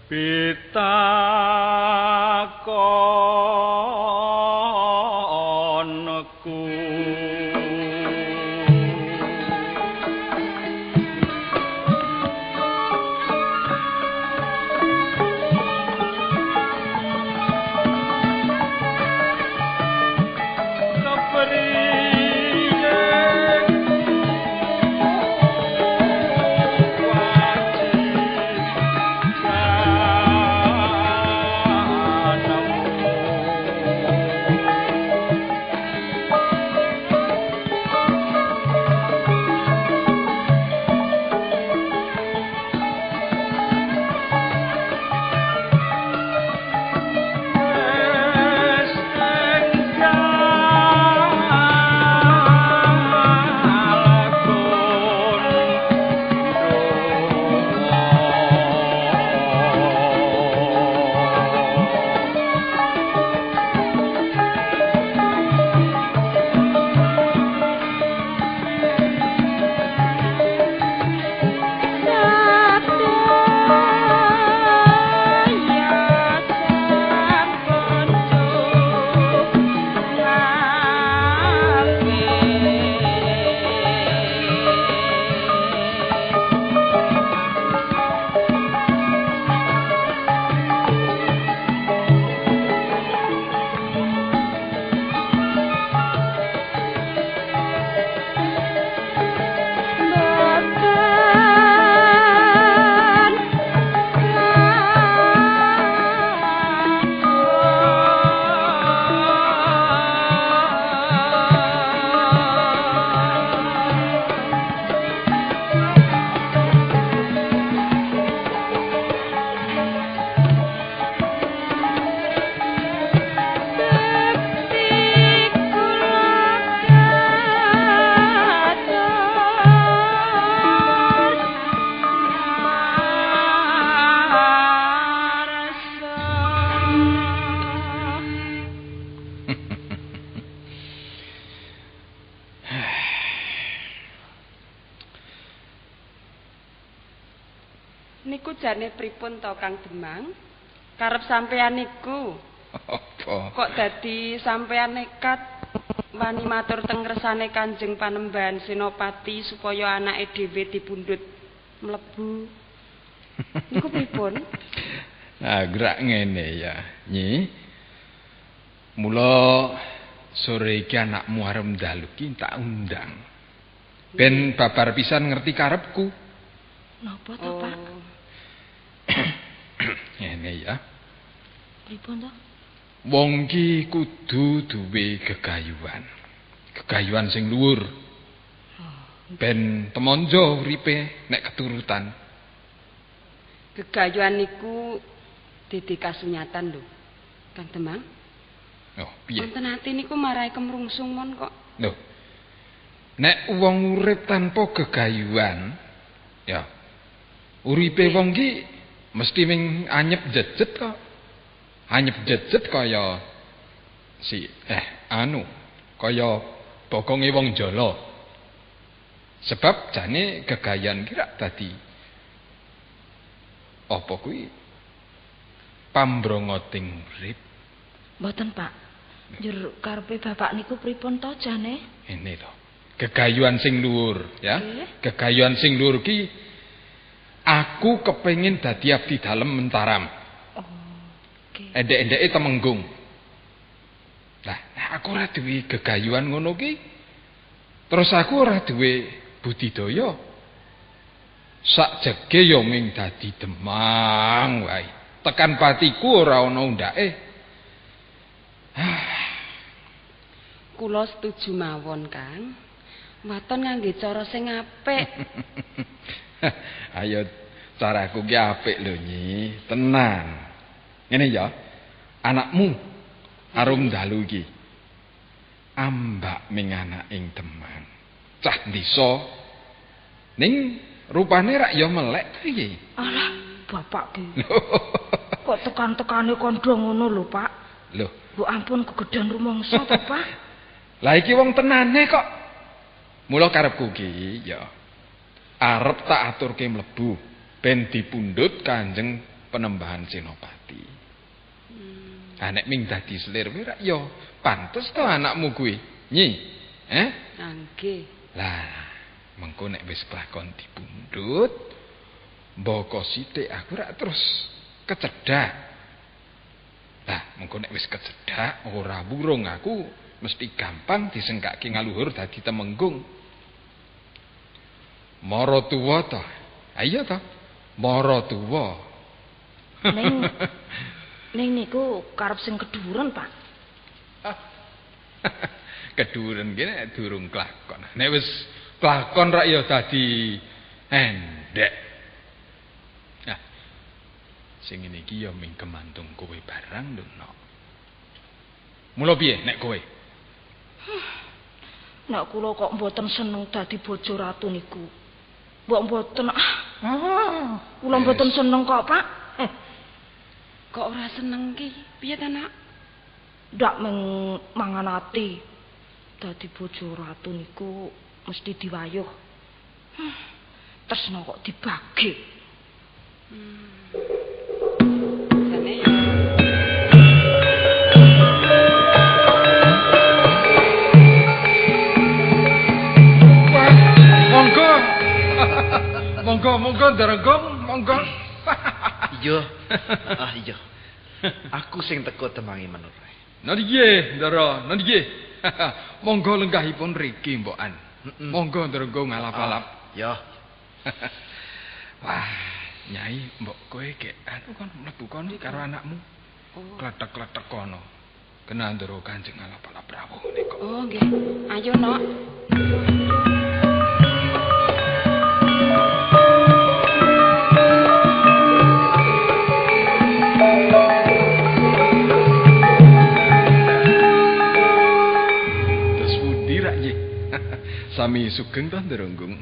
Pitakonku Niku jane pripun to Kang Demang? Karep sampean niku. Apa? Kok dadi sampean nekat wani matur teng ngersane Kanjeng Panembahan Senopati supaya anake dhewe dipundhut mlebu. Niku pripun? Nah, gerak ngene ya, Nyi. Mula sore iki anakmu arep dalu ki tak undang. Ben babar pisan ngerti karepku. Napa to, Pak? Ngene ya. Pripun to? Wong ki kudu duwe gegayuhan. Gegayuhan sing luhur. Ben temonjo uripe nek keturutan. Gegayuhan niku dadi kasunyatan lho. Kang Demang. Oh, piye? Wonten ati niku marai kemrungsung mon kok. Lho. Nek wong urip tanpa gegayuhan, ya. Uripe wong ki mesti ming anyep jejet kok. Anyep jejet kaya si anu, kaya bokonge wong jala. Sebab jane gegayan ki rak dadi apa kuwi pambrongoting urip. Mboten, Pak. Njur karepe bapak niku pripun to jane? Ini to. Gegayuhan sing luhur, ya. Gegayuhan sing luhur ki aku kepengin dadi abdi dalem Mentaram. Oh, oke. Endek-endeke temenggung. Lah, aku ora duwe gegayuhan ngono ki. Terus aku ora duwe budidaya. Sak jege ya ming dadi demang wae. Tekan patiku ora ana undake. Kula setuju mawon, Kang. Waton ngangge cara sing apik. Ayo caraku ki apik lho, Nyi. Tenang. Ngene ya. Anakmu arum dalu iki. Ambak ming anaking Demang. Cah desa. Ning rupane rak ya melek to iki. Alah, bapak ki. Kok tekan-tekane kandha ngono lho, Pak. Lho, Bu ampun kegedhan rumangsa to, Pak. Lah iki wong tenane kok. Mula karepku ki ya arep tak aturke mlebu ben dipundhut Kanjeng Panembahan Senopati. Ha nek ming dadi selir kuwi rak ya pantes to anakmu kuwi. Nyi. Eh? Nggih. Lah, mengko nek wis kelakon dipundhut, mboko sithik aku rak terus kecedhak. Lah, mengko nek wis kecedhak ora wurung aku mesti gampang disengkake ngaluhur dadi temenggung. Mara tuwa to. Ayo to. Mara tuwa. Ning niku karep sing keduren, Pak. Keduren ki nek durung kelakon. Nek wis kelakon rak ya dadi endhek. Nah, sing ngene iki ya ming kemantung kowe barang lho, Nok. Mula piye nek kowe? Nek kula kok mboten seneng dadi bojo ratu niku. Mbok mboten ah. Kula mboten seneng kok, Pak. Kok ora seneng ki? Piye ta, Nak? Ndak mangan ati. Dadi bojo ratu niku mesti diwayuh. Tresna kok dibagi. Jane ya. Wah, monggo. Monggo, monggo Ndarenggung, monggo. Iya. Ah iya. Aku sing teko temangi menurut. Nah nggih, Ndara, nah nggih. Monggo lenggahipun riki, mbokan. Monggo Ndarenggung alap-alap. Ya. Wah, Nyai, mbok kowe gek anu kon mlebu kono karo anakmu. Oh. Kletek-kletek kono. Kena Ndara Kanjeng alap-alap rawuh ngene kok. Oh, nggih. Ayo, Nok. Terus pundi rak nggih? Sami sugeng to Ndarenggung.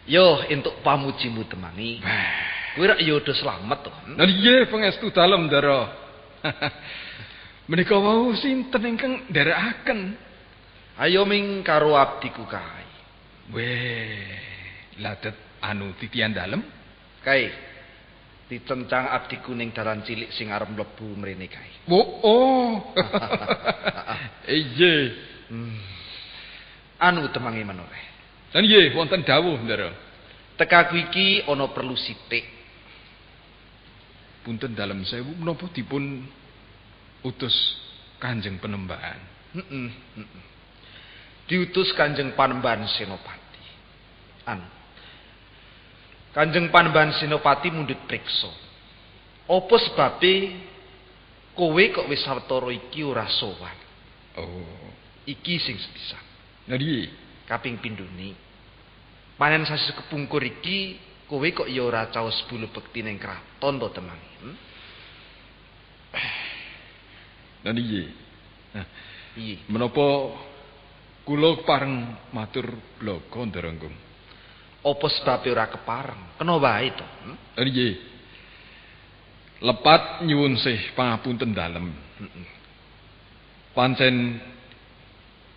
Yo entuk pamujimu temangi. Kowe rak yo do slamet to. Lah nggih pangestu dalem Ndara. Menika wau sinten ingkang nderekaken? Ayo ming karo abdiku kae. Weh, ladet anu titian dalem kae. Dicencang abdiku ning dalan cilik sing arep mlebu mrene kae. Oh. Oh. Iya. Anu temangi menureh. Lan nggih wonten dawuh Ndara. Tekaku iki ana perlu sithik. Punten dalem sewu menapa dipun utus Kanjeng Panembahan? Heeh. Diutus Kanjeng Panembahan Senopati. Anu. Kanjeng Panembahan Senopati mundhut priksa. Apa sebabe kowe kok wis sawetara iki ora sowan? Oh, iki sing sepisan. Lha piye? Kaping pindhone. Panen sasi kepungkur iki kowe kok ya ora caos bulu bekti ning kraton to temangi. Lha piye? Piye? Menapa kula pareng matur blaka Ndarenggung? Apa sebabe ora kepareng? Kena wae to. Lha piye? Lepat nyuwun sih pangapunten dalem. Pancen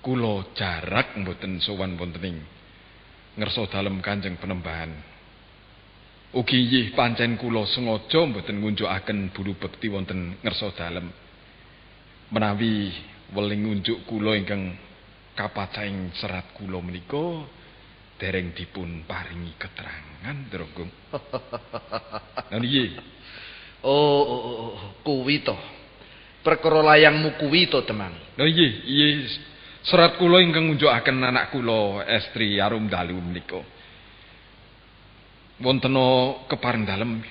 kula jarak mboten sowan wonten ing ngersa dalem Kanjeng Panembahan. Ugi inggih pancen kula sengaja mboten ngunjukaken bulu bekti wonten ngersa dalem. Menawi weling ngunjuk kula ingkang kapacahing serat kula menika dereng dipun paringi keterangan Ndarenggung. Lha nggih. Oh, kuwi to. Perkara layangmu kuwi to, Demang. Lha nggih, iya serat kula ingkang ngunjukaken anak kula estri Arum Dalu menika. Wonten kepareng dalem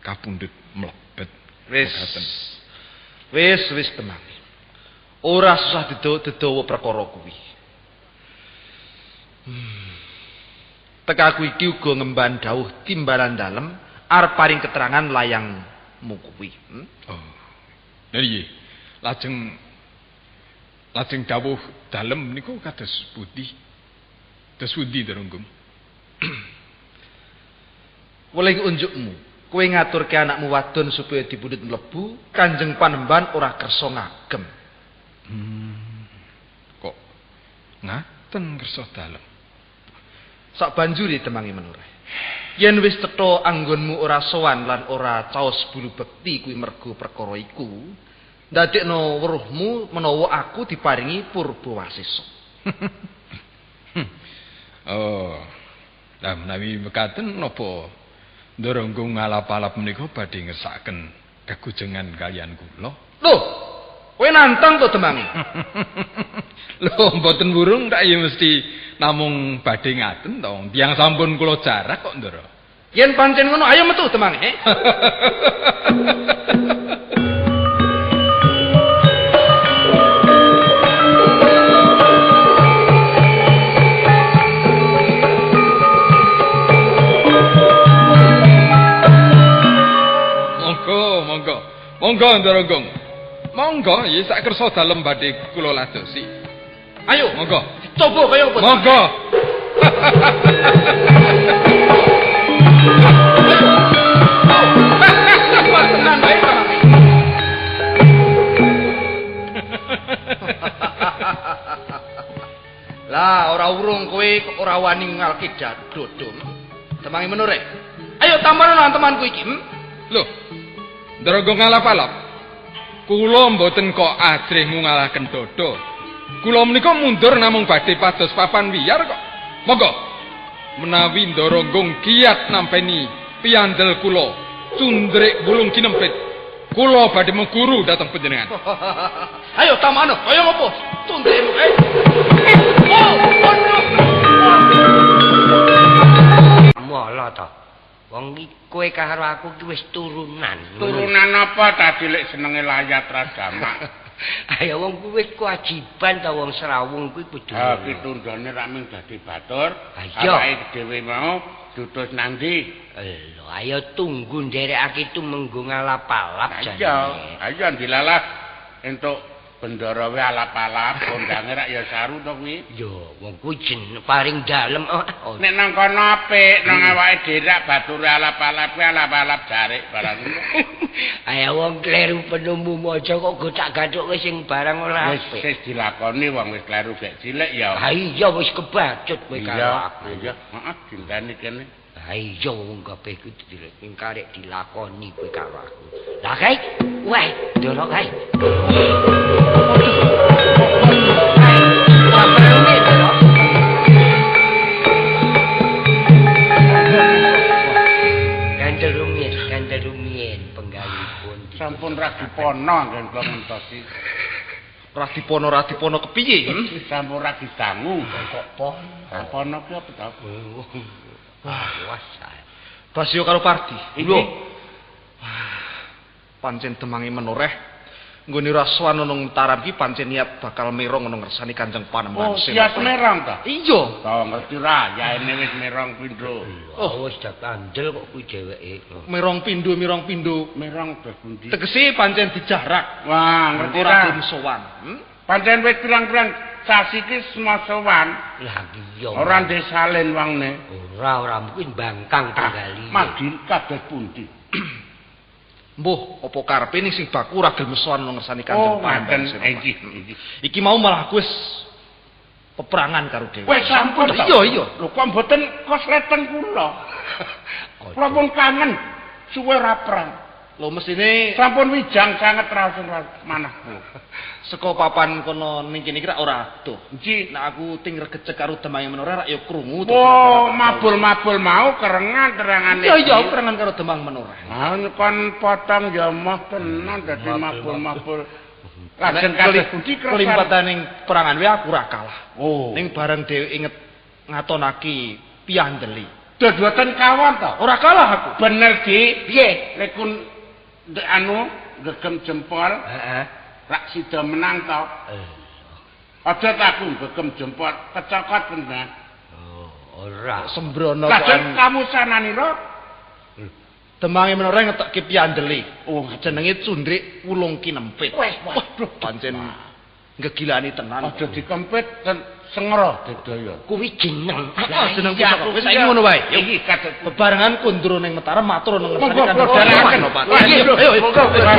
kapundhut mlebet. Wis. Wis Demang. Ora susah dedawa perkara kuwi. Tekaku iki uga ngemban dawuh timbalan dalem arep paring keterangan layangmu kuwi. Oh. Lha nggih. Lajeng dawuh dalem niku kados pundi? Kados pundi Ndarenggung? Weling unjukmu, kowe ngaturke anakmu wadon supaya dipundhut mlebu, Kanjeng Panembahan ora kersa ngagem. Kok ngaten kersa dalem? Sak banjuri temangi menureh. Yen wis cetha anggonmu ora sowan lan ora caos bulu bekti kuwi mergo perkara iku, ndadekno weruhmu menawa aku diparingi purbawasesa. Oh. Lah menawi mekaten napa Ndoronggung ngalap-alap menika badhe ngersakaken kegujengan kaliyan kula? Lho, kowe nantang to Demangi? Lho, mboten wurung tak ya mesti namung badhe ngaten to. Tiyang sampun kula jarak kok, Ndara. Yen pancen ngono ayo metu Demangi. Monggo Ndoronggung. Monggo ya sak kersa dalem badhe kula ladosi. Ayo, monggo. Coba kaya apa? Monggo. Tenan bae Demangi. Lah ora urung kowe ora wani ngalke dodom. Demangi Menoreh. Ayo tampano nang temanku iki. Lho. Ndoronggung ngalap-alap. Kula mboten kok ajrih ngungalaken dodo. Kula menika mundur namung badhe pados papan wiyar kok. Monggo. Menawi Ndoronggung kiat nampeni piyandel kula, cundrik wulung kinempit. Kula badhe meguru dhateng panjenengan. Ayo tamano, kaya ngopo? Cundrikmu kae. Oh, waduh. Mala ta. Wong kowe karo aku ki wis turunan. Turunan apa ta cilik senenge layat ragamak. Ayo wong kuwi wis kewajiban ta wong Srawung kuwi kudu. Ha pitundane rak mung dadi batur. Awake dhewe mau dutus nang ndi? Lho ayo tunggu nderekake tumenggung alap-alap jane. Iya, ayo dilalah entuk bendara wae alap-alap kondange rak ya saru to kuwi. Yo wong kuwi jeneng paring dalem. Nek nang kono apik, nang awake dhewe rak bature alap-alap kuwi alap-alap jarik barang. Ayo wong kleru penemu maca kok gotak gathuke sing barang ora apik. Wis dilakoni wong wis kleru gek cilik ya. Ha iya wis kebacut kowe karo aku. Iya, heeh dinteni kene. Ha iya wong kabeh kudu dilek karek dilakoni kowe karo aku. Lah kae, weh, ndoro kae. Kandel rumiyin penggalipun. Sampun Radipono anggen kula ngentosi. Radipono kepiye? Sampun ragi dangu kok pono. Pono ki apa ta? Wah, Basyo karo Pardi. Lho. Pancen Demangi Menoreh nggone raswan nang Mataram ki pancen niat bakal merong nang ngersani Kanjeng Panembahan. Oh, siap merong ta? Iya. Ta ngerti ra, yaene wis merong pindho. Oh, wis dak kandel kok kuwi dheweke. Merong pindho, merong pindho, merong dos pundi? Tegese pancen dijarak. Wah, ngerti ra gelem sowan. Pancen wis pirang-pirang sasi ki sowan. Lah iya. Ora ndesalin wangne. Ora mungkin bangkang tanggali. Madi kados pundi? Mbuh, apa karepe ning sing baku ora gelem sowan nang ngersani Kanjeng Panembahan. Iki mau malah aku wis peperangan karo dhewe. Wis sampun. Iya, iya. Lho kok mboten kosleteng kula. Kula pun kangen suwe ora perang. Lho mesine sampun wijang sanget langsung manah kula. Saka papan kono ning kene iki rak ora adoh. Nggih, nek aku ting regecek karo Demangi Menoreh rak ya krungu. Oh, mabul-mabul mau kerengan terangane. Iya, iya, kerengan karo Demang Menoreh. Ah, kon potong ya moh tenan dadi mabul-mabul. Lajeng kados pundi kelimpatan perangan wae aku ora kalah. Oh. Ning bareng dhewe inget ngatonaki piyandeli. Dodoten kawon to? Ora kalah aku. Bener, Dik. Piye? Lek kun anu gegem jempol. Heeh. Rak sida menang to. Aja aku gegem jempol kecokot tenan. Oh, ora. Sembrono kok. Lajeng kamusananira Demangi Menoreh ngetokke piyandeli. Oh, jenenge Cundrik Wulung Kinempit. Waduh, pancen gegilani tenan. Aja dikempit sengro dedaya. Kuwi jeneng. Lah jeneng pusaka. Wis saiki ngono wae. Iki kados bebarengan kundro ning Mataram matur nang ngersane Kanjeng Senopati. Ayo, monggo kula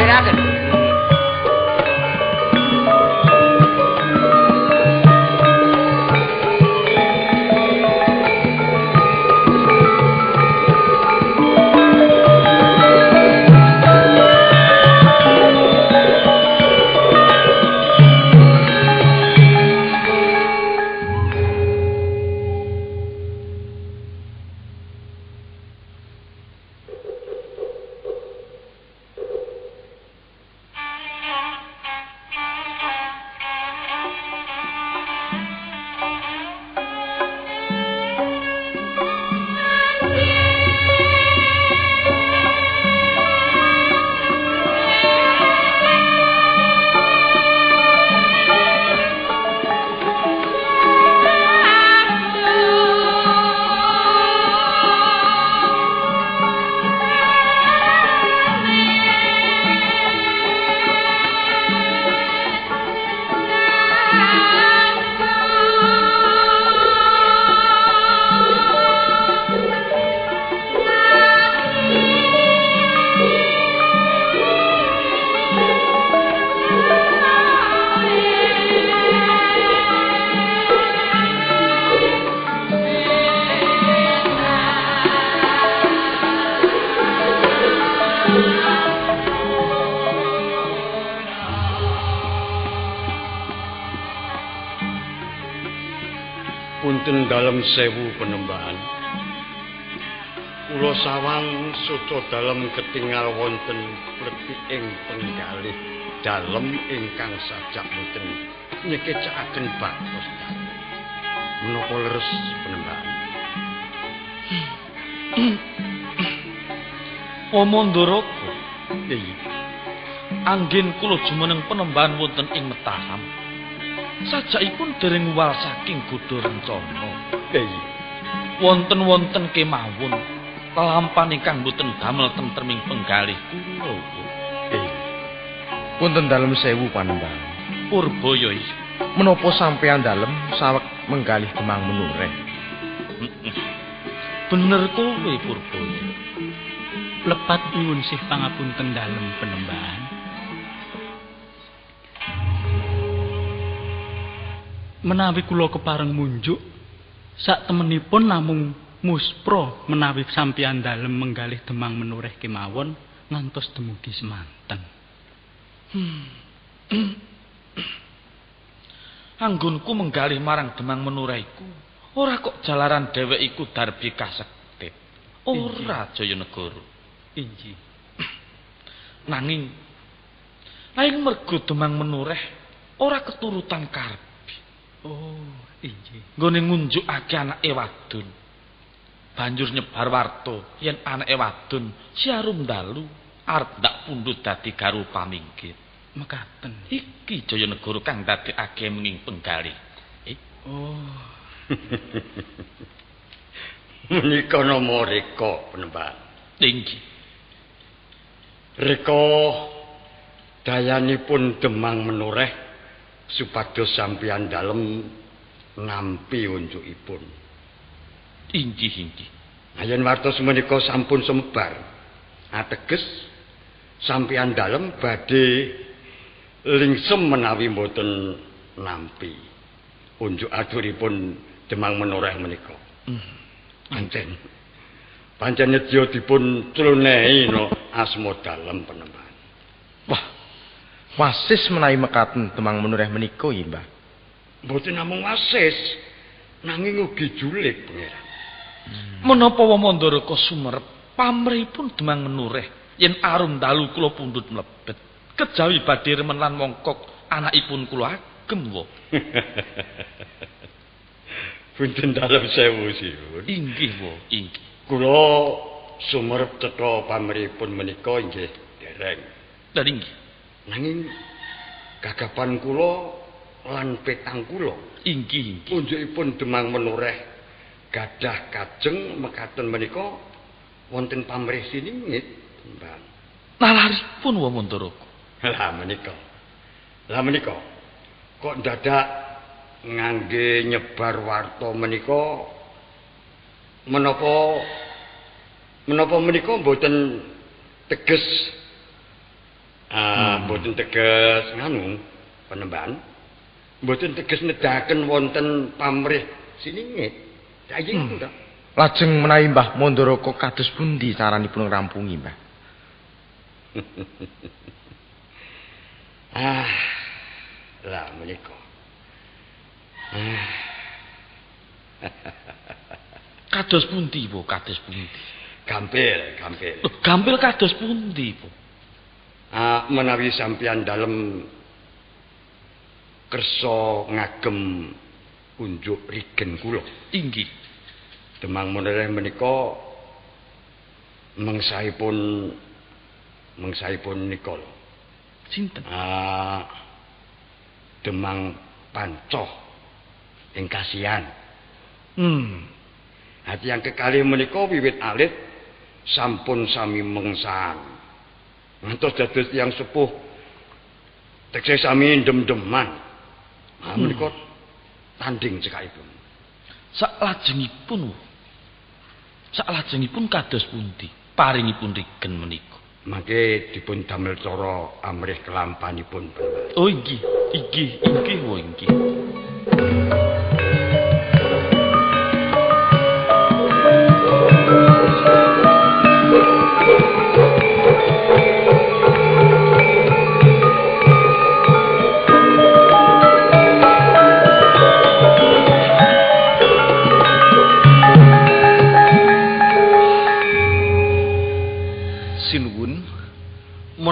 Punten dalem sewu penembahan. Kula sawang suca dalem ketingal wonten pletiking penggalih dalem ingkang sajak boten nyekecakaken baktos dalem. Menapa leres penembahan? Wamandharaka, Iya. Anggen kula jumeneng penembahan wonten ing Mataram. Sajakipun dereng wal saking godha rencana. Iya. Wonten-wonten kemawon lelampan ingkang boten damel tentreming penggalih kula. Iya. Punten dalem sewu panembahan. Purbaya iki. Menapa sampeyan dalem saweg menggalih Demang Menoreh? Bener kowe Purbaya. Lepat nyuwun sih pangapunten dalem penembahan. Menawi kula kepareng munjuk, sak temenipun namung muspra menawi sampeyan dalem menggalih Demang Menoreh kemawon ngantos dumugi semanten. Anggonku menggalih marang Demang Menoreh iku ora kok jalaran dhewek iku darbi kasekti. Ora Jayanegara. Inggih. Nanging mergo Demang Menoreh ora keturutan karep. Oh, inggih. Nggone ngunjukake anake wadon. Banjur nyebar warta yen anake wadon si Arum Dalu arep ndak pundhut dadi garwa paminggir. Mekaten. Iki Jayanegara kang ndadekake menging penggalih. Oh. Menika nama Reka penembahan. Inggih. Reka dayanipun Demang Menoreh supados sampeyan dalem nampi unjukipun. Inggih, inggih. Yen warta menika sampun sumebar, ateges sampeyan dalem badhe lingsem menawi mboten nampi unjuk aturipun Demang Menoreh menika. Pancen. Pancen nedya dipun clunehi no asma dalem penembahan. Wah. Wasis menawi mekaten Demang Menoreh menika ya, Mbah. Mboten namung wasis, nanging ugi julik, Pangeran. Menapa Wamandharaka sumerep pamrihipun Demang Menoreh yen Arum Dalu kula pundhut mlebet kejawi badhe remen lan mongkok anakipun kula agem wa. Punten dalem sewu siwun. Inggih wa, inggih. Kula sumerep cetha pamrihipun menika inggih dereng. Lha inggih. Nanging gagapan kula lan petang kula inggih inggih. Unjukipun Demang Menoreh gadah kajeng mekaten menika wonten pamrih siningit, Mbah. Nalaripun Wamandharaka. Lah menika. Lah menika kok dadak ngangge nyebar warta menika menapa menika mboten teges mboten teges nganu penembahan mboten teges nedahaken wonten pamrih siningit. Lajeng menawi Mbah Mandharaka kados pundi caranipun ngrampungi, Mbah? Ah, lah menika. Kados pundi, Bu? Kados pundi? Gampil, gampil. Loh, gampil kados pundi, Bu? Menawi sampeyan dalem kersa ngagem unjuk rigen kula. Inggih. Demang Menoreh menika mengsahipun nika lho. Sinten? Demang Pancoh ing Kasihan. Hati yang kekalih menika wiwit alit sampun sami mengsahan. Ngantos dados tiyang sepuh tekse sami ndem-ndeman. Menika tanding cekakipun. Saklajengipun kados pundi paringipun rigen menika? Mangke dipun damel cara amrih kelampanipun. Oh inggih, inggih, inggih, oh inggih.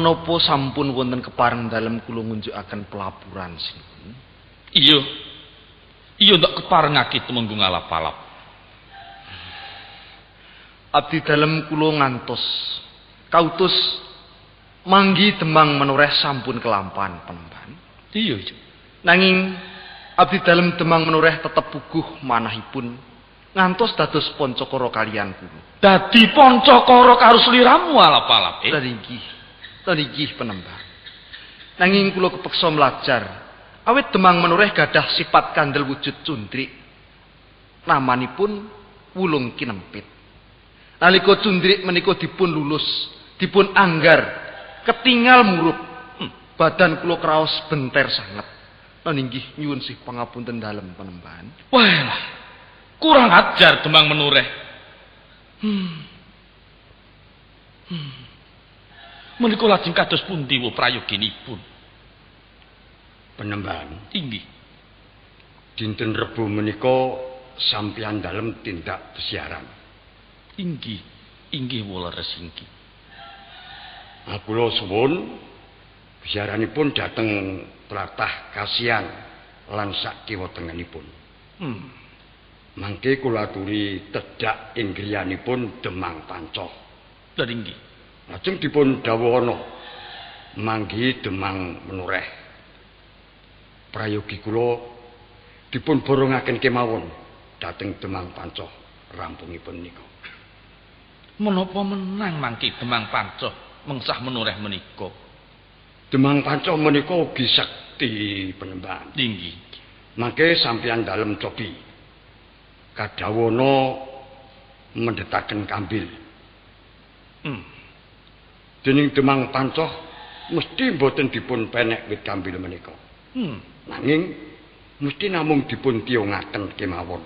Menapa sampun wonten kepareng dalem kula ngunjukaken pelapuran sinuwun? Iya. Iya ndak keparengake Tumenggung Alap-alap. Abdi dalem kula ngantos kautus manggi Demang Menoreh sampun kelampan Panembahan. Iya, iya. Nanging abdi dalem Demang Menoreh tetep puguh manahipun ngantos dados pancakara kaliyan kula. Dadi pancakara karo sliramu Alap-alap. Inggih. Inggih Panembahan. Nanging kula kepeksa mlajar awit Demang Menoreh gadah sifat kandel wujud cundrik. Namanipun Wulung Kinempit. Nalika cundrik menika dipun lulus, dipun anggar, ketingal murup. Badan kula kraos benter sanget. Lan inggih nyuwun sih pangapunten dalem Panembahan. Wah, kurang ajar Demang Menoreh. Menika lajeng kados pundi wa prayoginipun? Panembahan. Inggih. Dinten Rebo menika sampeyan dalem tindak pesiaran. Inggih, inggih leres inggih. Kula suwun pesiaranipun dhateng tlatah Kasihan lan sak kiwa tengenipun. Mangke kula aturi tedhak ing griyanipun Demang Pancoh. Lha inggih. Lajeng dipun dhawuhana manggihi Demang Menoreh. Prayogi kula dipun borongaken kemawon dhateng Demang Pancoh rampungipun nika. Menapa menang mangke Demang Pancoh mengsah Menoreh menika? Demang Pancoh menika ugi sekti Panembahan. Inggih. Mangke sampeyan dalem cobi kadhawana mendhetaken kambil. Dening Demang Pancoh mesti mboten dipun penek wit kambil menika. Nanging mesti namung dipun tiyungaken kemawon.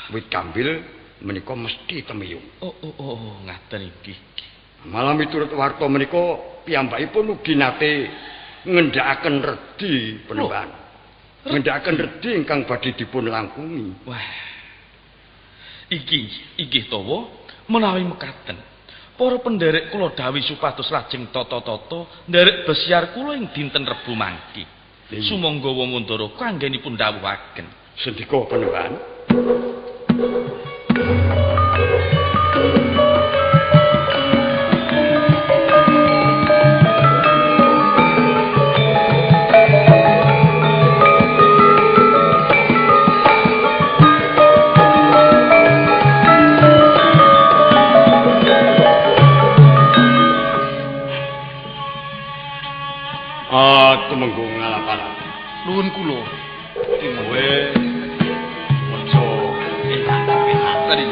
Wit kambil menika mesti temiyung. Oh, ngaten inggih. Malah miturut warta menika piyambakipun ugi nate ngendhakaken redi Panembahan. Ngendhakaken redi ingkang badhe dipun langkungi. Wah. Iki tawa menawi mekaten. Para penderek kula dawuhi supados lajeng tata-tata nderek besiar kula ing dinten Rebo mangke. Sumangga wong Mandaraka anggenipun dawuhaken. Sendika Panembahan. Tumenggung Alap-alap. Nuwun kula. Kowe aja enak-enak tadi.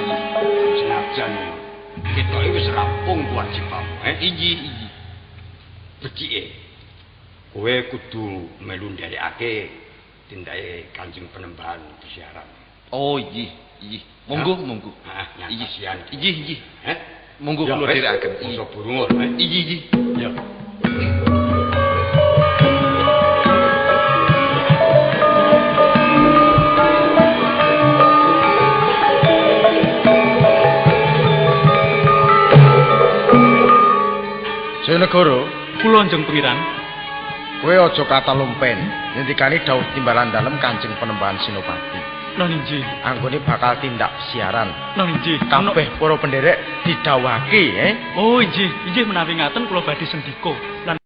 Senajan ketoke wis rampung kewajibanmu, Inggih, inggih. Becike. Kowe kudu melu nderekake tindake Kanjeng Panembahan pesiaran. Oh, inggih, inggih. Monggo, monggo. Heeh, inggih. Inggih, inggih. Heh. Monggo kula dherekaken. Monggo burung, Inggih, inggih. Ya. Jayanegara, kula Anjeng Pengiran. Kowe aja katalumpen ngendikane dawuh timbalan dalem Kanjeng Panembahan Senopati. Lan inggih. Anggone bakal tindak siaran. Lan inggih. Kabeh para penderek didhawuhake, Oh inggih, inggih menawi ngaten kula badhe sendika. Lan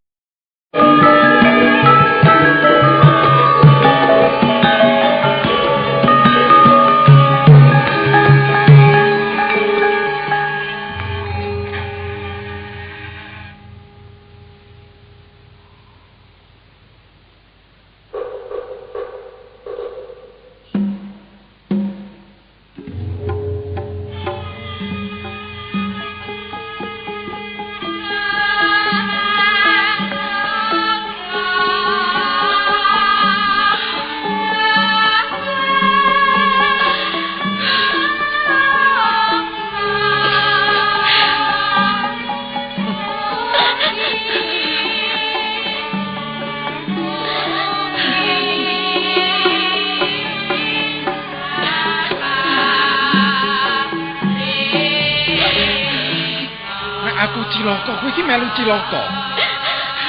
Cilaka, kowe iki melu cilaka.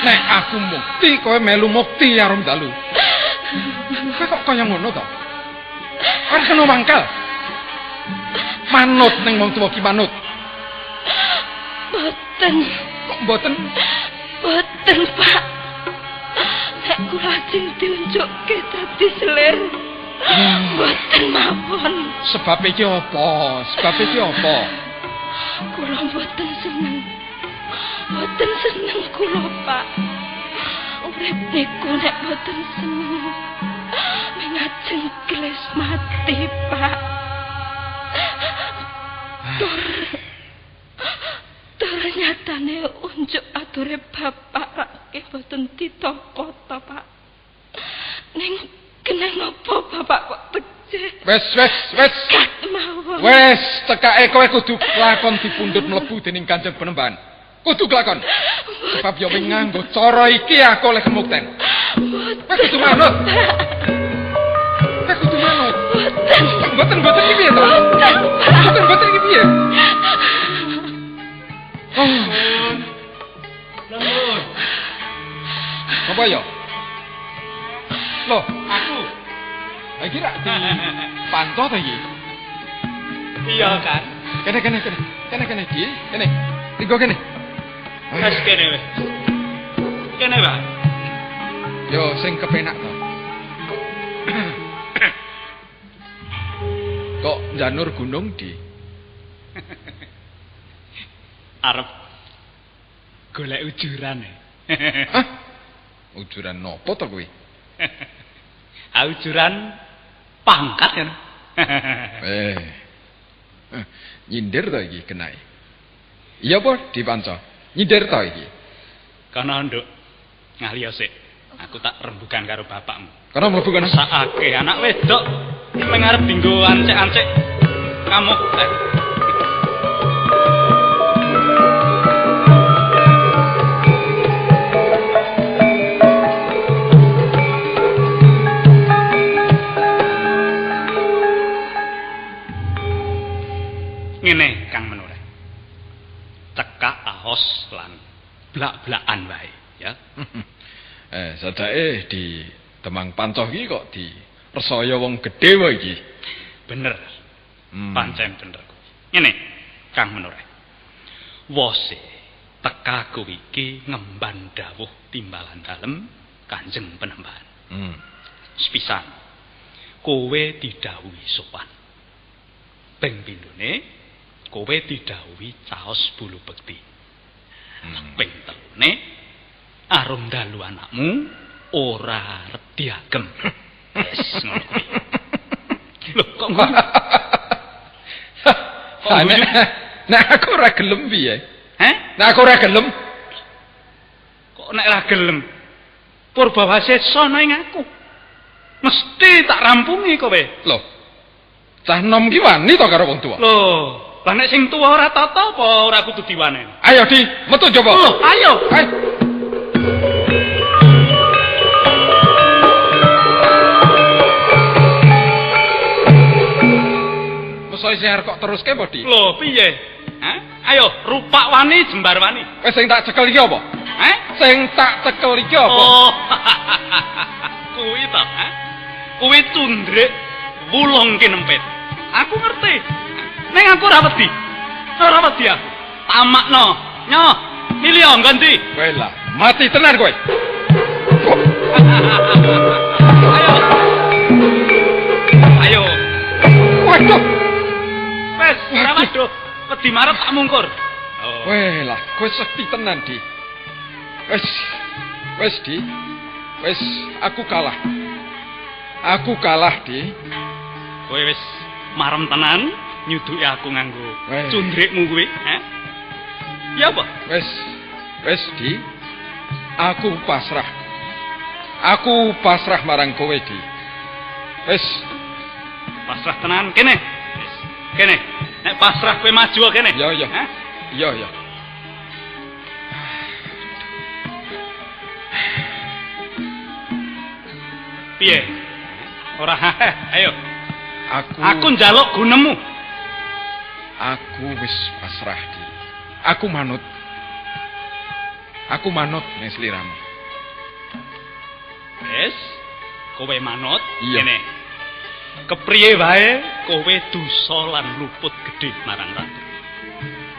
Nek aku mukti, kowe melu mukti Arum Dalu. Kowe kok kaya ngono to? Ora kena mangkal. Manut ning wong tuwa ki manut. Mboten. Kok mboten? Mboten, Pak. Nek kula ajeng diunjukke dadi selir. Mboten mawon. Sebab iki apa? Sebab iki apa? Kula mboten seneng. Mboten seneng kula, Pak. Urip niku nek mboten seneng mengajeng gelis mati, Pak. Tur nyatane unjuk ature bapak rake mboten ditampa ta, Pak. Ning kenang apa bapak kok becik? Wes. Wes, tekake kowe kudu lakon dipundhut mlebu dening Kanjeng Panembahan. Kudu kelakon. Sebab ya wing nganggo cara iki aku oleh kemukten. Kowe kudu manut. Kowe kudu manut. Mboten iki piye to? Mboten iki piye? Oh. Nuwun. Apa ya? Loh, aku. Iki rak dipanto ta iki? Iya kan? Kene. Kene iki, kene. Tiga kene. Wes kene wis. Kene, Pak. Yo sing kepenak to. Kok njanur gunung di? Arep golek ujuran. Hah? Ujuran nopo to kuwi? Ujuran pangkat kan. Nyindir to iki kenae. Iya apa dipanca? Nyindir to iki. Kono nduk. Ngaliya sik. Aku tak rembugan karo bapakmu. Kono mlebu kono. Sakake anak wedok meng arep dinggo ancek-ancek ngamuk. Ngene Kang Menoreh. Cekak aos lan blak-blakan wae, ya. Sadake di Demang Pancoh iki kok di resaya wong gedhe wae iki. Bener. Pancen bener kuwi. Ngene Kang Menoreh. Wose tekaku iki ngemban dawuh timbalan dalem Kanjeng Panembahan. Sepisan. Kowe didhawuhi sopan. Ping pindhone kowe didhawuhi caos bulu bekti. Ping telune Arum Dalu anakmu ora arep diagem. Wis ngono kuwi. Lho kok ngono? Kok nek aku ora gelem piye? Heh? Nek aku ora gelem. Kok nek ora gelem? Purbawasesa ning aku. Mesti tak rampungi kowe. Lho. Cah nom ki wani to karo wong tuwa. Lho, lah nek sing tuwa ora tata apa ora kudu diwaneni? Ayo Di, metu njaba. Lho, ayo. Ayo. Mosok isih arep kok teruske apa, Di? Lho, piye? Hah? Ayo, rupak wani, jembar wani. Wis sing tak cekel iki apa? Hah? Sing tak cekel iki apa? Oh. Kuwi to, ha? Kuwi cundrik wulung kinempit. Aku ngerti. Ning aku ora wedi. Ora wedi aku. Tamakno. Nyoh, milih nggon ndi? Kowe lah, mati tenan kowe. Ayo. Ayo. Waduh. Wes, ora waduh. Wedi marep tak mungkur. Oh. Kowe lah, kowe sekti tenan, Di. Wes. Wes, Di. Wes, aku kalah. Aku kalah, Di. Kowe wis marem tenan nyuduki aku nganggo cundrikmu kuwi, ha? Ya apa? Wes. Wes, Di. Aku pasrah. Aku pasrah marang kowe, Di. Wes. Pasrah tenan kene. Wes. Kene. Nek pasrah kowe maju kene. Ya, ya. Ha? Iya, iya. Piye? Ora, ayo. Aku njaluk gunemu. Aku wis pasrah, Di. Aku manut. Aku manut ning sliramu. Wis, kowe manut ngene. Kepriye wae kowe dosa lan luput gedhe marang ratu.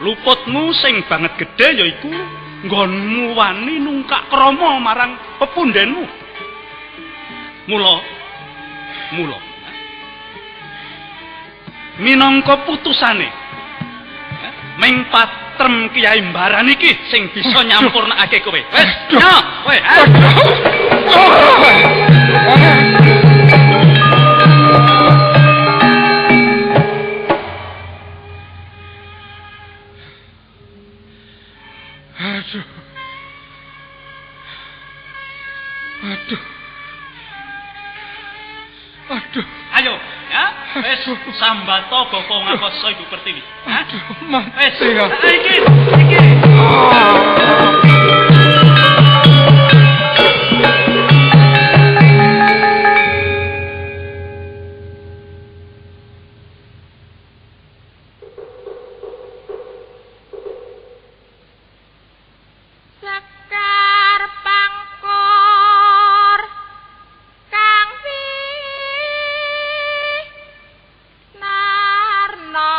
Luputmu sing banget gedhe yaiku nggonmu wani nungkak krama marang pepundhenmu. Mula mula minangka putusane ming patrem Kyai Mbaran iki sing bisa nyampurnakake kowe. Wis, yo, kowe. Aduh. Aduh. Aduh. Ayo, ya. Wis sambato bapa ngakoso Ibu Pertiwi. Aduh, mati. Wis, iki, iki. Sekar pangkor kang winarna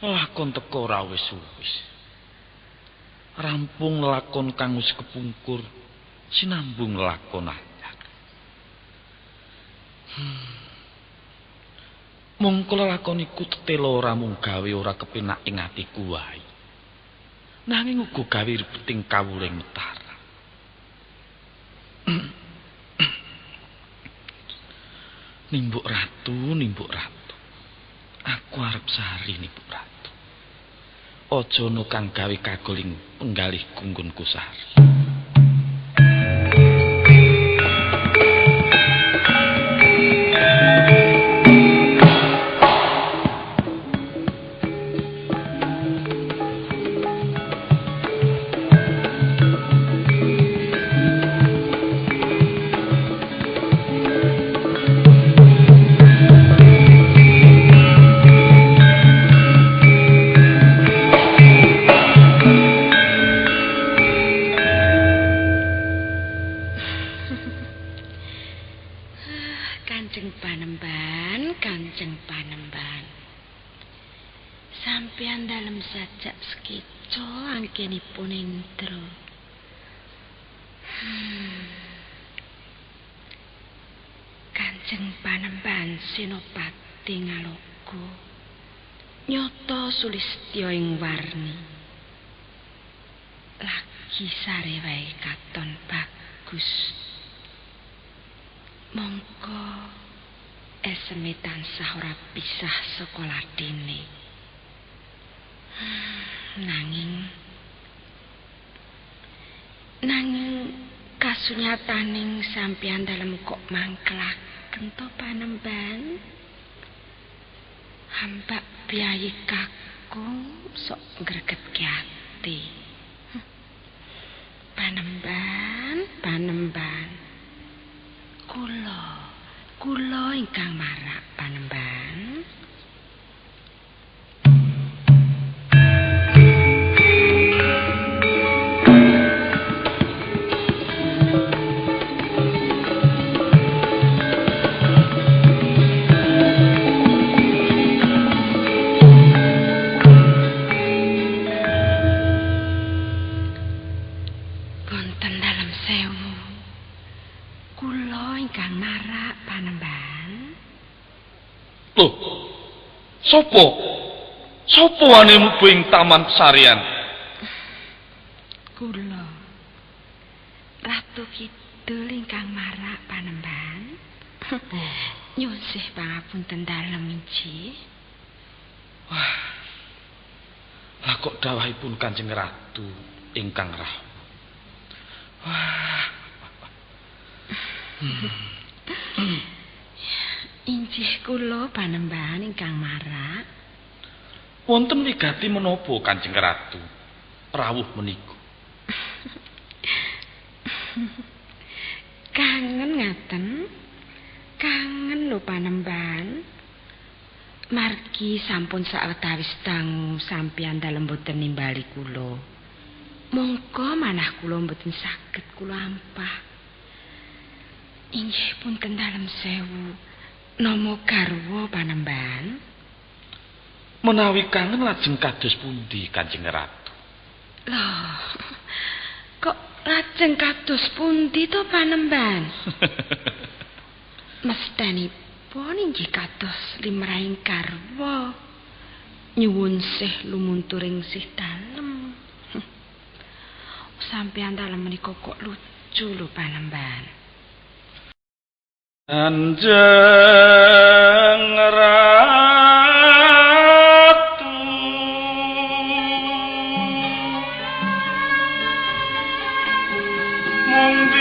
Lakon teko ora wis-wis. Rampung lakon kang wis kepungkur, sinambung lakon anyar. Mongko lakon iku tetela ora mung gawe ora kepenak ing atiku wae. Nanging uga gawe ribeting kawuling Mataram. Nimbuk ratu, nimbuk ratu. Aku arep sari nimbuk ratu. Aja ana kang gawe kagoling penggalih gunggunku sari. Kanjeng Panembahan. Sampeyan dalem sajak sekeca anggenipun Indra. Kanjeng Panembahan Senopati Ngaloga nyata sulistya ing warni. Lagi sare wae katon bagus. Mongko eseme tansah ora pisah saka ladine. Nanging kasunyataning sampeyan dalem kok mangkelaken to Panembahan. Hambak piyayi kakung sok ngregetke ati. Panembahan, Panembahan. Kula ingkang marak Panembahan. Sopo? Sopo wani mlebu ing taman pesarian? Kula Ratu Kidul ingkang marak Panembahan. Nyuwun sih pangapunten dalem inggih. Wah. Lah kok dawuhipun Kanjeng Ratu ingkang rawuh. Wah. Inggih kula Panembahan ingkang marak. Wonten wigati menapa Kanjeng Ratu rawuh menika? Kangen ngaten. Kangen lho Panembahan. Margi sampun sawetawis dangu sampeyan dalem boten nimbali kula. Mongko manah kula mboten saged kula ampah. Inggih punten dalem sewu. Nama garwa Panembahan. Menawi kangen lajeng kados pundi Kanjeng Ratu? Loh, kok lajeng kados pundi to Panembahan? Mestenipun inggih kados limrahing garwa. Nyuwun sih lumunturing sih dalem. Sampeyan dalem menika kok lucu lho Panembahan. Kanjeng Ratu mung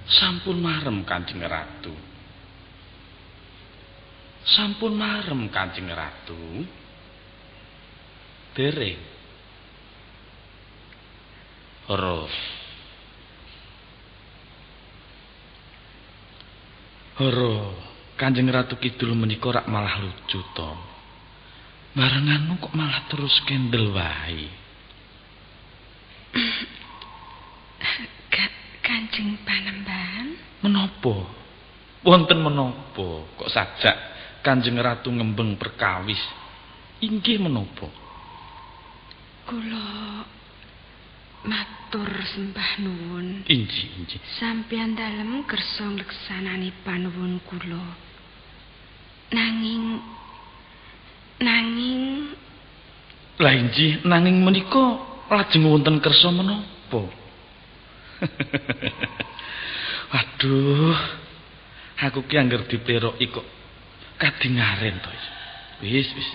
Sampun marem Kanjeng Ratu. Sampun marem Kanjeng Ratu. Dereng. Horo. Horo, Kanjeng Ratu Kidul menika rak malah lucu to. Barenganu kok malah terus kendel wae. Kanjeng Panembahan, menapa? Wonten menapa kok sajak Kanjeng Ratu ngembeng perkawis inggih menapa? Kula matur sembah nuwun. Inggih, inggih. Sampeyan dalem kersa ngleksanani panuwun kula. Nanging lah inggih, nanging menika lajeng wonten kersa menapa? Waduh, aku ki angger dipleroki kok kadingaren to. Wis, wis.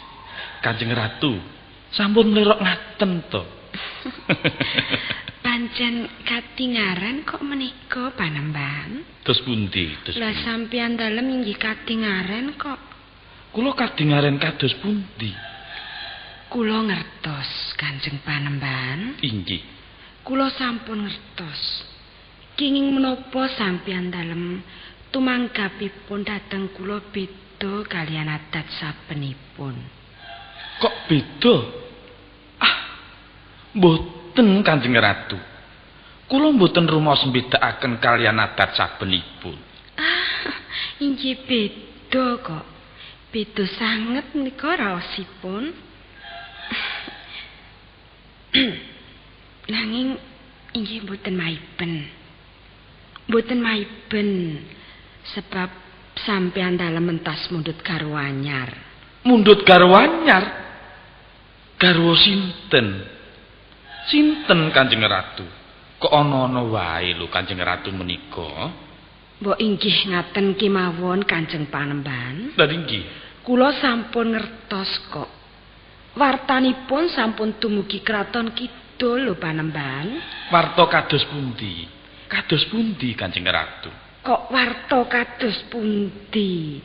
Kanjeng Ratu sampun mlerok ngaten to. Pancen katingaren kok menika Panembahan? Terus pundi? Lah sampeyan dalem inggih katingaren kok. Kula kadingaren kados pundi? Kula ngertos Kanjeng Panembahan. Inggih. Kula sampun ngertos. Kenging menapa sampeyan dalem tumanggapipun dhateng kula beda kaliyan adat sabenipun. Kok beda? Ah, mboten Kanjeng Ratu. Kula mboten rumaos mbedakaken kaliyan adat sabenipun. Ah, inggih beda kok. Beda sanget menika raosipun. Nanging inggih mboten maiben. Mboten maiben sebab sampeyan dalem mentas mundhut garwa anyar. Mundhut garwa anyar? Garwa sinten? Sinten Kanjeng Ratu? Kok ana-ana wae lho Kanjeng Ratu menika? Mbok inggih ngaten kemawon Kanjeng Panembahan. Lha inggih. Kula sampun ngertos kok. Wartanipun sampun dumugi kraton kidul lho Panembahan. Warta kados pundi? Kados pundi Kanjeng Ratu? Kok warta kados pundi?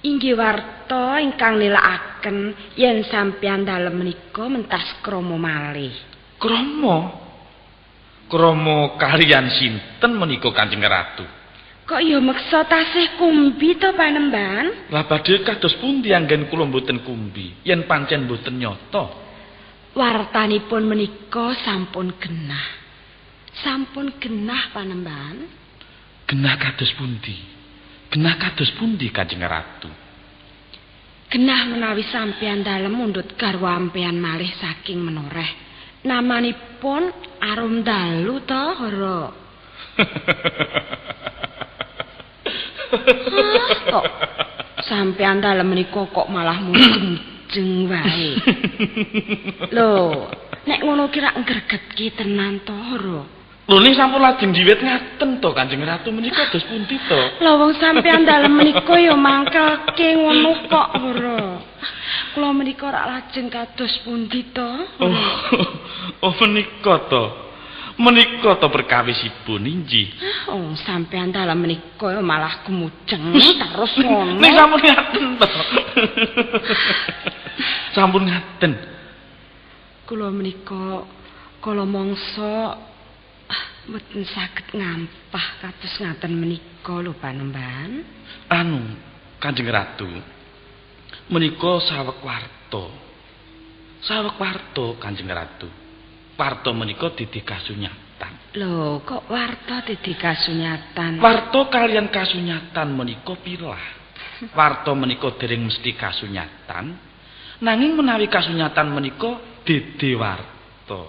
Inggih warta ingkang nilakaken yen sampeyan dalem menika mentas krama malih. Krama? Krama kaliyan sinten menika Kanjeng Ratu? Kok ya meksa tasih kumbi to Panembahan? Lah badhe kados pundi anggen kula mboten kumbi yen pancen mboten nyata? Wartanipun menika sampun genah. Sampun genah Panembahan. Genah kados pundi? Genah kados pundi Kanjeng Ratu? Genah menawi sampeyan dalem mundhut garwa ampeyan malih saking menoreh. Namanipun Arum Dalu to, Hara? Hah, kok sampeyan dalem menika kok malah mujeng wae. Lho, nek ngono ki rak ngregetke tenan to, Hara? Lho ning sampun lajeng diwit ngaten to Kanjeng Ratu menika dos pundi to? Lha wong sampeyan dalem menika ya mangkelke ngono kok, Hara. Kula menika rak lajeng kados pundi to? Oh, menika to. Menika to perkawisipun inggih. Oh, sampeyan dalem menika malah gumujeng terus ngono. Ning sampun ngaten to. Sampun ngaten. Kula menika kala mangsa mboten saged ngampah kados ngaten menika lho Panembahan. Anu, Kanjeng Ratu. Menika saweg warta. Saweg warta Kanjeng Ratu. Warta menika didi kasunyatan. Lho, kok warta didi kasunyatan? Warta kaliyan kasunyatan menika pilah. Warta menika dereng mesti kasunyatan, nanging menawi kasunyatan menika didi warta.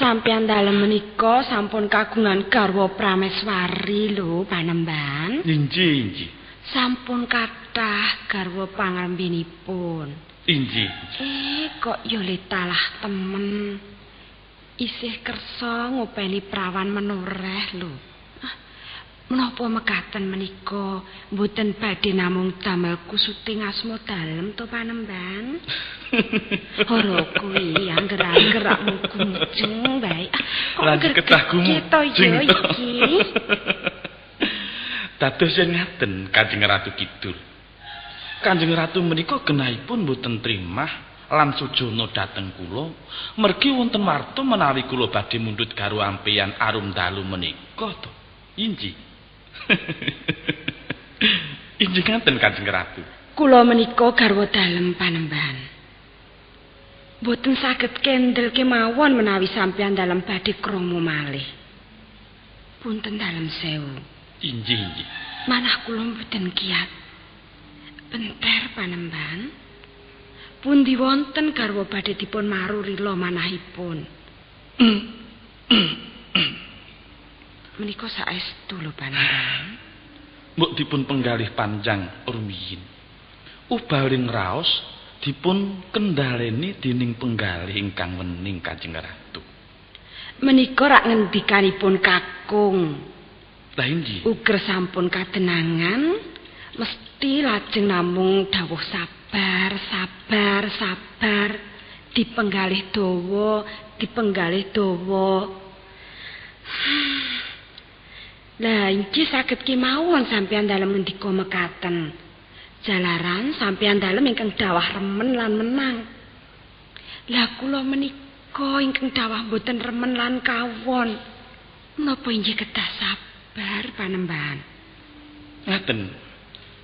Sampeyan dalem menika sampun kagungan garwa prameswari lho Panembahan. Inggih, inggih. Sampun kathah garwa pangrembinipun. Inggih. Kok ya letalah temen. Isih kersa ngopeni prawan menoreh lho. Menapa mekaten menika mboten badhe namung damel kusuting asma dalem to Panembahan? Ora kuwi angger-angger rak mugumujeng bae. Kok ketah gumujeng to iki? Dados yen ngaten Kanjeng Ratu Kidul. Kanjeng Ratu menika genahipun mboten trimah lan sujana dhateng kula mergi wonten warta menawi kula badhe mundhut garwa ampeyan Arum Dalu menika to. Inggih. Inggih ngaten Kanjeng Ratu. Kula menika garwa dalem Panembahan. Mboten saged kendel kemawon menawi sampeyan dalem badhe krama malih. Punten dalem sewu. Inggih, inggih. Manah kula mboten kiat. Benter Panembahan. Pundi wonten garwa badhe dipun maru rila manahipun. Menika saestu lho Panembahan. Mbok dipun penggalih panjang rumiyin. Ubaling raos dipun kendhaleni dening penggalih ingkang wening Kanjeng Ratu. Menika rak ngendikanipun kakung. Lah inggih. Uger sampun kadenangan mesti lajeng namung dawuh sabar, sabar, sabar, dipenggalih dawa, dipenggalih dawa. Lah inggih saged kemawon sampeyan dalem ngendika mekaten. Jalaran sampeyan dalem ingkang dawah remen lan menang. Lah kula menika ingkang dawah mboten remen lan kawon. Menapa inggih kedah sabar Panembahan? Ngaten.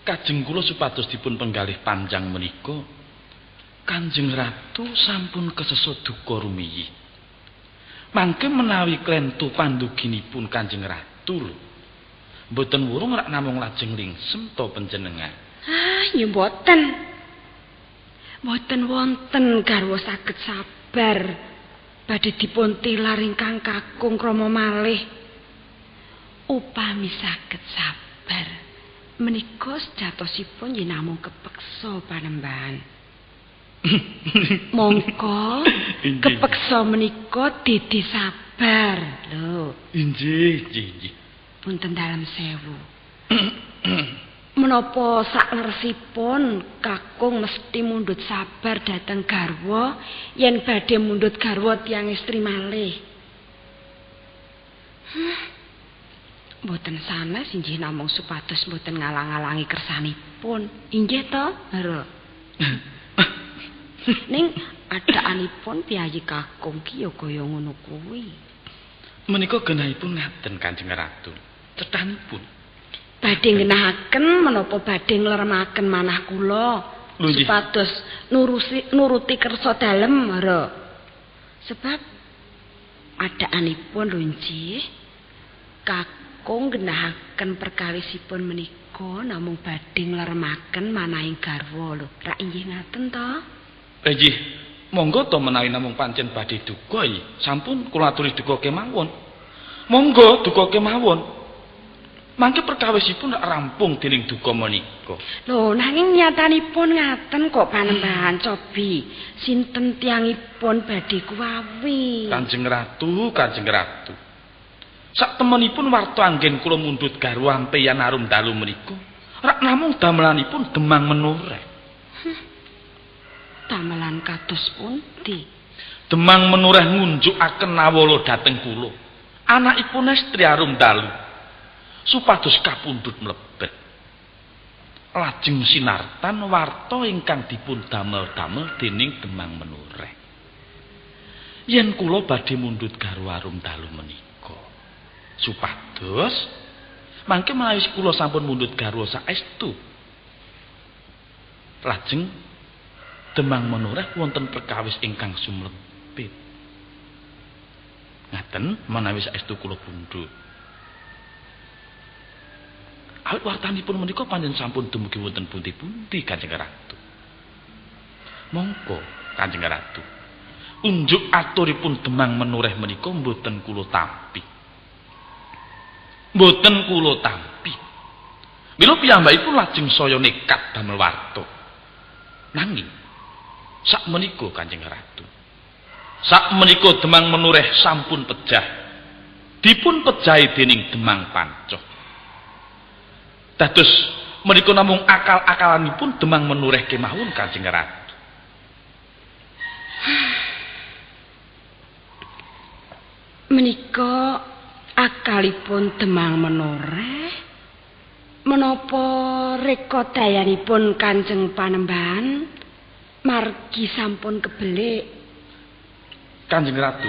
Kajeng kula supados dipun penggalih panjang menika Kanjeng Ratu sampun kesesa duka rumiyin. Mangke menawi klentu panduginipun Kanjeng Ratu lho. Mboten wurung rak namung lajeng lingsem to panjenengan. Ah, ya mboten. Mboten wonten garwa saged sabar badhe dipun tilar ingkang kakung krama malih. Upami saged sabar menika sejatosipun yen namung kepeksa Panembahan. Mongko kepeksa menika didi sabar lho. Inggih, inggih, inggih. Punten dalem sewu. Menapa sakleresipun kakung mesti mundhut sabar dhateng garwa yen badhe mundhut garwa tiyang estri malih. Mboten sanes inggih namung supados mboten ngalang-alangi kersanipun. Inggih to, Hero. Ning adakanipun piyayi kakung ki ya kaya ngono kuwi. Menika genahipun ngaten Kanjeng Ratu. Cethanipun badhe nggenahaken menapa badhe ngleremaken manah kula supados nuruti kersa dalem, Hero. Sebab adakanipun lho inggih kakung nggenahaken perkawisipun menika namung badhe ngleremaken manahing garwa lho. Rak inggih ngaten to? Inggih, monggo to menawi namung pancen badhe duka sampun kula aturi duka kemawon. Monggo duka kemawon. Mangke perkawisipun rak rampung dening duka menika. Lho, nanging nyatanipun ngaten kok Panembahan cobi. Sinten tiyangipun badhe kuwawi? Kanjeng Ratu, Kanjeng Ratu. Sak temenipun warta anggen kula mundhut garwa ampeyan arum dalu menika, rak namung damelanipun Demang Menoreh. Damelan kados pundi? Demang Menoreh ngunjukaken nawala dhateng kula. Anakipun estri arum dalu supados kapundhut mlebet. Lajeng sinartan warta ingkang dipun damel-damel dening Demang Menoreh. Yen kula badhe mundhut garwa arum dalu menika, supados mangke menawi kula sampun mundhut garwa saestu, lajeng Demang Menoreh wonten perkawis ingkang sumlebet. Ngaten menawi saestu kula pundhut. Awit wartanipun menika pancen sampun dumugi wonten pundi-pundi Kanjeng Ratu. Mongko Kanjeng Ratu, unjuk aturipun Demang Menoreh menika mboten kula tampi. Mboten kula tampi. Mila piyambakipun lajeng saya nekat damel warta. Nanging sak menika Kanjeng Ratu, sak menika Demang Menoreh sampun pejah. Dipun pejahi dening Demang Pancoh. Dados menika namung akal-akalanipun Demang Menoreh kemawon Kanjeng Ratu. Menika akalipun Demang Menoreh menapa rekadayanipun Kanjeng Panembahan margi sampun kebelik. Kanjeng Ratu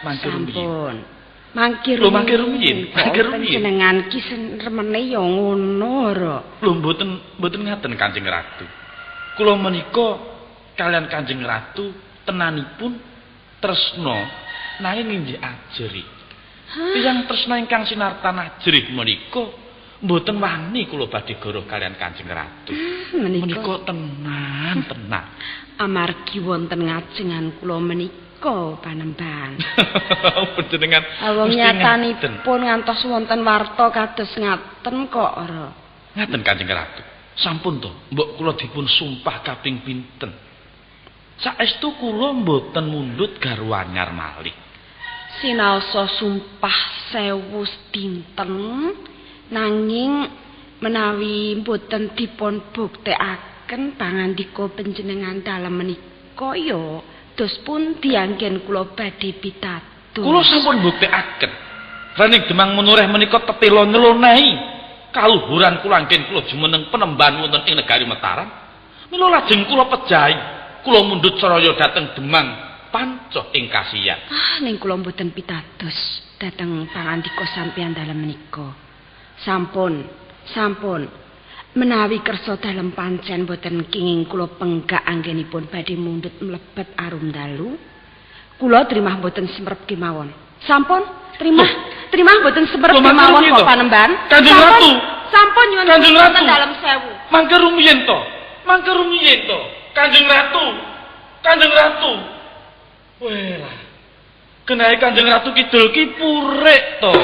mangke rumiyin. Mangke rumiyin. Mangke rumiyin. Panjenengan ki remene ya ngono ora. Lho mboten ngaten Kanjeng Ratu. Kula menika kalian Kanjeng Ratu tenanipun tresna nanging inggih ajrih. Tiyang tresna ingkang sinartan ajrih menika Mboten wani kula badhe goroh kaliyan Kanjeng Ratu. Menika tenan, tenan. Amargi wonten ngajengan kula menika Panembahan. Panjenengan wong nyatanipun ngantos wonten warta kados ngaten kok ora. Ngaten Kanjeng Ratu. Sampun to, mbok kula dipun sumpah kaping pinten. Saestu kula mboten mundhut garwa anyar malih. Sinaosa sumpah 1000 dinten nanging menawi mboten dipun buktekaken pangandika panjenengan dalem menika ya dos pundi anggen kula badhe pitados. Kula sampun buktekaken. Rening Demang Menoreh menika tetela nylonehi kaluhuran kula anggen kula jumeneng penembahan wonten ing negari Mataram. Mila lajeng kula pejahi, kula mundhut saraya dhateng Demang Pancoh ing Kasiyan. Ah, ning kula mboten pitados dhateng pangandika sampeyan dalem menika. Sampun, sampun. Menawi kersa dalem pancen boten kenging kula penggak anggenipun badhe mundhut mlebet arum dalu, kula trimah boten semerep kemawon. Sampun, trimah, trimah boten semerep kemawon kok Panembahan. Kanjeng Ratu, sampun nyuwun Kanjeng Ratu dalem sewu. Mangke rumiyin to. Mangke rumiyin to. Kanjeng Ratu. Kanjeng Ratu. Welah. Kenae Kanjeng Ratu kidul ki purik to.